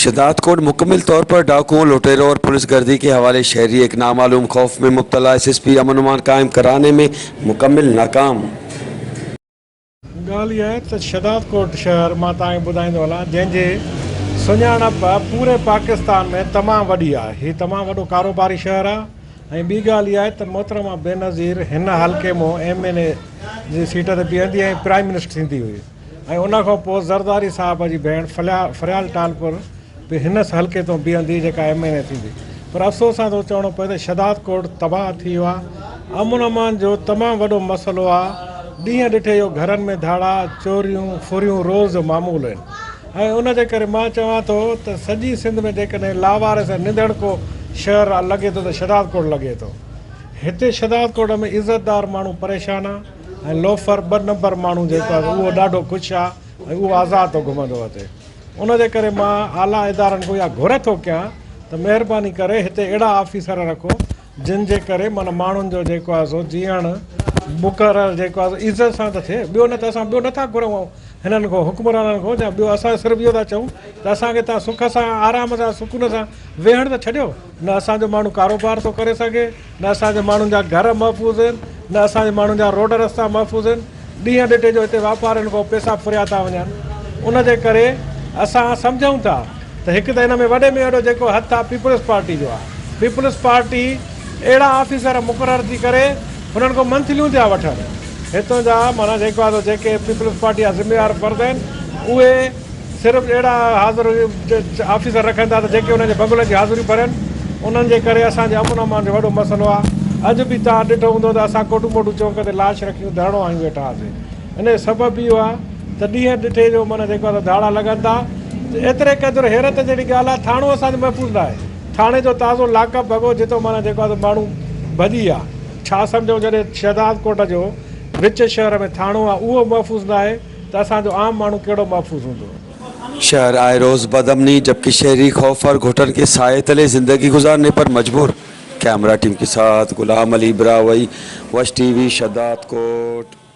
شھدادڪوٽ مڪمل طور پر ڊاڪوئون، لٽيرو اور پوليس گردي ڪي حوالي شھري ايڪ نامعلوم خوف ۾ مبتلا، ايس ايس پي امن امان قائم ڪرانے ۾ مڪمل ناڪام. ڳالهه اها آهي ته شھدادڪوٽ شهر مان توهان کي ٻڌائيندو هلان جنهن جي سڃاڻپ پوري پاڪستان ۾ تمام وڏي آهي هي تمام وڏو ڪاروباري شهر آهي ۽ ٻي ڳالهه اها آهي ته محترمه بينظير هن حلقي مون ايم اين اي جي سيٽ تي بيهندي ۽ پرائم منسٽر ٿيندي هئي ۽ ان کان پوء زرداري صاحب جي ڀيڻ فريال ٽالپر به هن حلقي تون بيهندي جيڪا ايم اين اي ٿيندي پر افسوس سان ٿو چوڻو پوي ته شھداد ڪوٽ تباهه ٿي ويو آهي امن امان جو تمام وڏو مسئلو آهي ڏينهن ڏٺي جو گهرن ۾ ڌاڙا چوريون ڦريون روز جو معمول آهن ۽ ان جي ڪري مان چوان ٿو ته سڄي سنڌ ۾ جيڪڏهن لاوارث ۽ نڌڻڪو شهر لڳي ٿو ته شھداد ڪوٽ لڳي ٿو هتي شھداد ڪوٽ ۾ عزتدار ماڻهو پريشان آهي. ۽ لوفر ٻه نمبر ماڻهو جيڪو آهي اهو ڏاڍو خوش آهي ۽ اهو آزاد ٿو گهمندو وتي ان جي ڪري مان اعليٰ ادارن کان اها گهر ٿو ڪيان ته مهرباني ڪري هتي اهڙا آفيسر رکو جن جي ڪري معنيٰ ماڻهن جو جيڪو آهي سو جيئڻ مقرر جيڪو آهي سو عزت سان ته ٿئي ٻيو نه ته اسان ٻيو نٿا گهرون هنن کان حڪمرانن کان يا ٻيو اسان صرف اهو ٿا چئون ته اسان کي تان سک سان آرام سان سڪون سان ويهڻ ته ڇڏيو نه اسان جو ماڻهو ڪاروبار ٿو ڪري سگهي نه اسان جي ماڻهن جا گهر محفوظ آهن، نه اسان جي ماڻهن جا روڊ رستا محفوظ آهن، ڏينهن ڏٺي جو هتي واپارين کان پئسا ڦريا ٿا وڃن، ان جي ڪري اسان سمجهون ٿا ته هڪ ته ان ۾ وڏي ۾ وڏو جيڪو هٿ آهي پيپلز پارٽي جو آهي، پيپلز پارٽي اهڙا آفيسر مقرر ٿي ڪري هنن کان منٿليون ٿيا وٺن، هتون جا معنيٰ جيڪو آهي سو جيڪي پيپلز پارٽي جا ذميوار فرد آهن اهي. صرف اهڙا حاضر آفيسر رکن ٿا ته جيڪي انهن جي بنگلن جي حاضري ڀرين، انهن جي ڪري اسان جي امن امان جو وڏو مسئلو آهي. اڄ به توهان ڏٺو هوندو ته اسان ڪوٽو موٽو چونڪ تي لاش رکيون ڌرڻو هنيون ويٺا هئاسين. ان جو سبب اهو آهي ته ڏينهن ڏٺي جو معنيٰ جيڪو آهي سو ڌاڙا لڳن ٿا. ايتري قدر حيرت جهڙي ڳالهه آهي ٿاڻو اسان جو محفوظ ناهي. ٿاڻي جو تازو لاڪ اپ ڀڳو جتو معنيٰ جيڪو آهي سو ماڻهو ڀڄي ويا. ڇا سمجهون جڏهن شهدادڪوٽ جو وچ شهر ۾ ٿاڻو آهي اهو محفوظ ناهي. ته اسان جو عام ماڻهو ڪهڙو محفوظ هوندو؟ شهر آئي روز بدامني جبڪه شهري خوف اور گهٽن ڪي سائي تلي زندگي گذارني پر مجبور ڪيمرا ٽيم ڪي ساٿ غلام علي براهوئي وش ٽي وي شھدادڪوٽ.